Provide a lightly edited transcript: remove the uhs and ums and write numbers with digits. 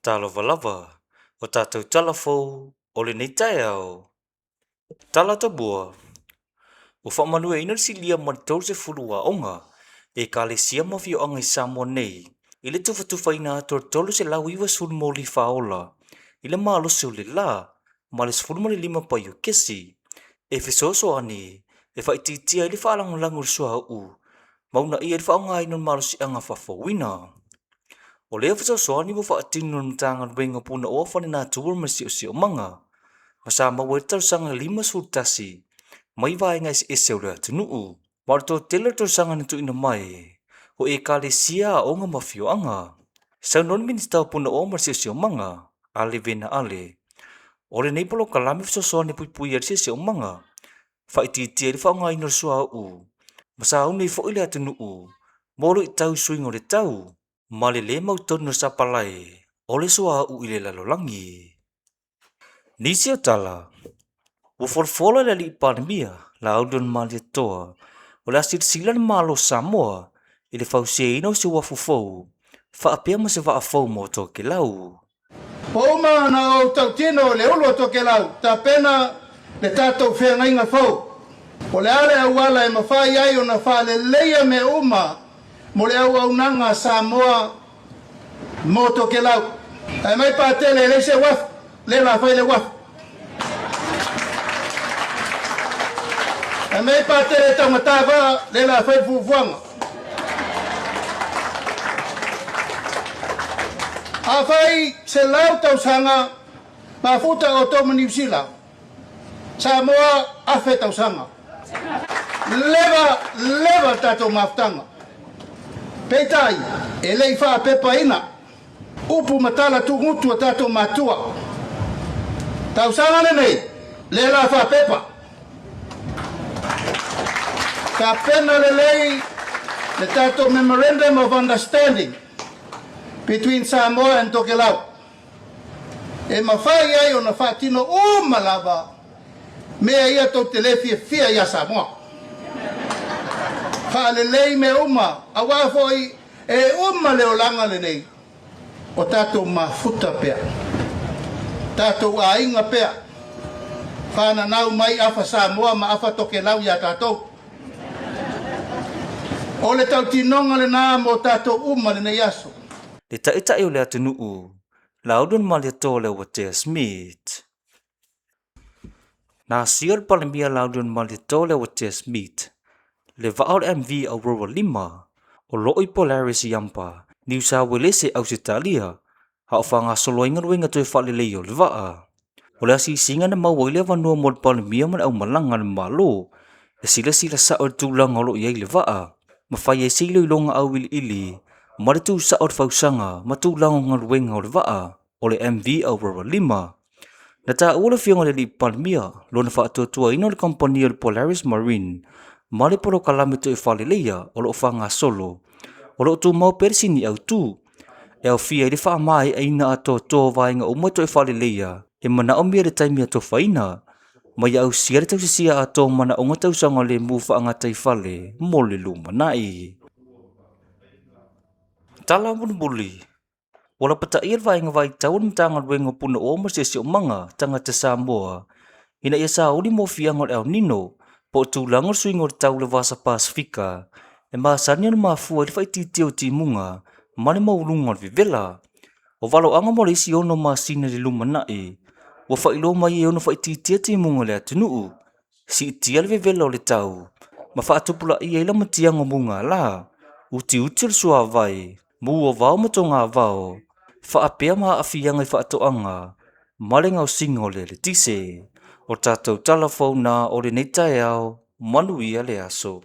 Talofa lava, o tatou tala fou o lenei taeao. Tala Tabua, Ua faamanuiaina le silia ma le 30 aoga, ekalesia ma afioaga i Samoa nei i le tufatufaina atu o le 390 moli faaola i le malosi o le la ma le 15 paio kesi e fesoasoani e faaitiitia ai le faalagolago i le suauu ma uunaia ai le faaaogaina o le malosiaga faafouina. O lea fesoasoani ua faatino e le Matagaluega o Punaoa Faalenatura ma le Siosiomaga, ma sa maua ai le talosaga 51 mai vaega eseese o le atunuu. Ma o le toatele o talosaga na tuuina mai, o ekalesia, aoga ma afioaga. Saunoa le Minisita o Punaoa ma le Siosiomaga, Ale Vena Ale, o lenei polokalame fesoasoani e puipuia ai le siosiomaga, faaitiitia ai le faaaogaina o le suauu, ma sauni ai foi le atunuu mo luitau i suiga o le tau ma le lē mautonu o le sapalai o le suauu i le lalolagi. Nisi o tala, ua folafola le Alii Palemia, Laulu Malietoa, o le a silasila le Malo o Samoa i le fausiaina o se uafu fou faapea ma se vaa fou mo Tokelau. Ua uma ona ou tautino i le ulu o Tokelau, tapena le tatou feagaiga fou. O le a le auala e mafai ai ona faaleleia mea uma mo le auaunaga a Samoa mo Tokelau. Ae mai Patele e leai se uafu, lea la fai le uafu. Ae mai Patele e taugata vaa, lea la fai le fuafuaga. Afai 100 tausaga mafuta outou ma Niu Sila, Samoa 1000 tausaga. Leva, leva le tatou mafutaga. Peitai, e le i faapepaina upu ma tala tugutu a tatou matua. Tausaga lenei, lea la faapepa. Tapena lelei le tatou Memorandum of Understanding between Samoa and Tokelau. E mafai ai ona faatino uma lava mea ia tou te le fiafia ia Samoa. Faalelei mea uma, aua foi e uma le olaga lenei o tatou mafuta pea, tatou aiga pea, fananau mai afa Samoa ma afa Tokelau ia tatou. O le tautinoga lena mo tatou uma lenei aso. Le Taitai o le atunuu, Laulu Malietoa Leuatea Smith. Na asia le Palemia Laulu Malietoa Leuatea Smith le vaa o le MV Aurora 5 o lo o i Polaris i Ampa, Niu Sauelese, Ausetalia, a o faagasolo ai galuega toe faaleleia o le vaa. O le asiasiga na maua ai le avanoa mo le Palemia ma le aumalaga a le Malo e silasila sao i le tulaga o lo o i ai le vaa, ma fai ai se iloiloga auiliili ma le tuusao o le fausaga ma tulaga o galuega o le vaa o le MV Aurora 5. Na taua le Afioga i le Alii Palemia lona faatuatuaina o le kamupani o le Polaris Marine ma le polokalame toe faaleleia o lo o faagasolo, o lo o tumau pea le sini autu e aofia ai le faamaeaina atoatoa o vaega uma toe faaleleia e manaomia i le taimi atofaina, ma ia ausia le tausisia atoa o manaoga tausaga lemu faagataifale mo le lumanai. Tala mulimuli, Ua lapataia le vaega vaitau o le Matagaluega o Punaoa ma le Siosiomaga Tagata Samoa ina ia sauli mofiaga o le El Nino po o tulaga o le suiga o le tau i le Vasa Pasefika e masani ona mafua ai le faaitiitia o timuga ma le maualuga o le vevela. O valoaga mo le isi 6 masina i le lumanai, ua faailoa mai e ono faaitiitia timuga i le atunuu, siitia le vevela o le tau ma faatupulaia ai lamatiaga o mugala, utiuti o le suavai, mu o vao ma togavao, faapea ma aafiaga i faatoaga ma le gaosiga o le eletise. O tatou tala fou na o lenei taeao, manuia le aso.